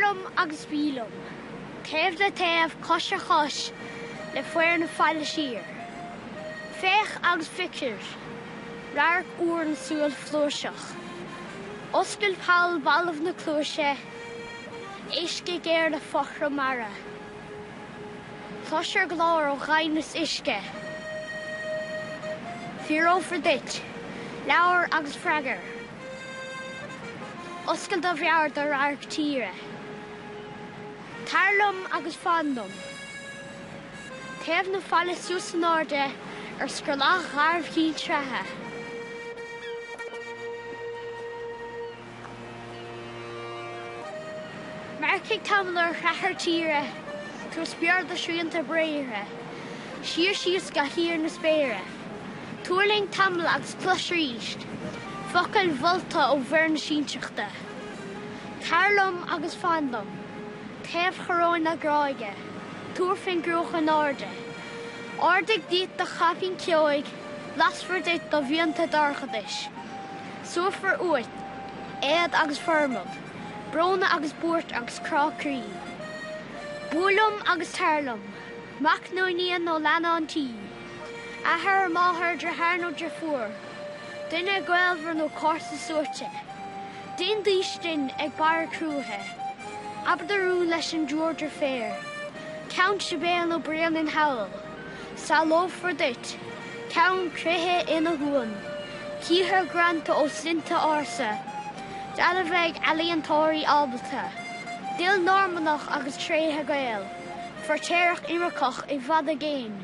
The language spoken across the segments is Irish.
liom agus bí liom, taobh le taobh, cois ar chois, le faobhar na faille siar. Féach agus feicfir radharc úr na súl flúirseach. Oscail poll balbh na cluaise, éist go géar le fothram mara. Cloisfir glór ó dhoimhneas uisce. Fíorófar duit, labhair agus freagair. Oscail do mheabhair do radharc tíre. Tar liom agus fan liom. Taobh na faille suas in airde ar scraithleach gharbh Chinn Sraithe. Marcaigh tamall ar shrathair tíre, tabhair spior do shrianta bréithre, siar síos go híor na spéire. Tuirling tamall agus clois arís focail mholta ó mhuir na sinsearachta. Tar liom agus fan liom, taobh choróin na gráige, tabhair fén gcruach in airde. Ardaigh díot do chaipín ceoigh, lasfar duit do mhianta dorchadais. Suaithfear uait éad agus formad, brón agus buairt agus crá croí. Buail liom agus tar liom, mac nó iníon nó leannán tí, athair, máthair, deartháir nó deirfiúr, duine gaolmhar nó comharsa suaite. Dein d'fhaoistin ag barr cruaiche, abair do rún leis an dtriúr deirféar, Ceann Sibéal nó Bréanainn thall. Samhlófar duit ceann creiche ina shuan, criathar greanta ó shloinnte ársa, dealbh ag ealaíontóirí ábalta, duil Normannach agus tréithe Gael, feirtéarach imirceach i bhfad i gcéin,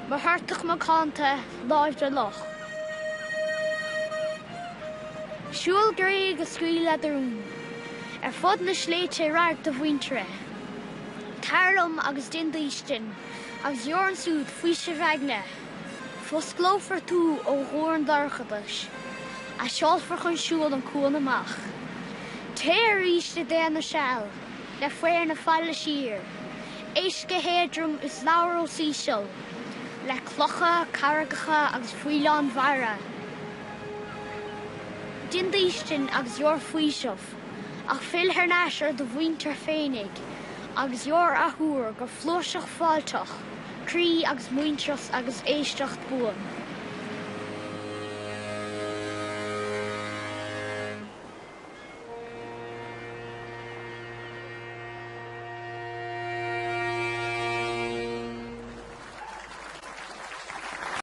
Muircheartach macánta, láimh de loch. Siúil go réidh agus scaoil le do rún, ar fud na sléibhte i radharc do mhuintire. Tar liom agus dein d'fhaoistin. Agus gheobhair ansúd faoiseamh aigne. Fosclófar tú ó dhoirn an dorchadais, a seolfar chun siúil an cuan amach. Téir arís i dtaobh na seal, le faobhar na faille siar. Éist go héadrom is labhair os íseal, le clocha, carraigeacha agus faoileáin mhara. Dein d'fhaoistin agus gheobhair faoiseamh, ach fill thar n-ais ar do mhuintir féinig. Agus gheobhair athuair gur flúirseach fáilteach croí agus muintearas agus éisteacht buan.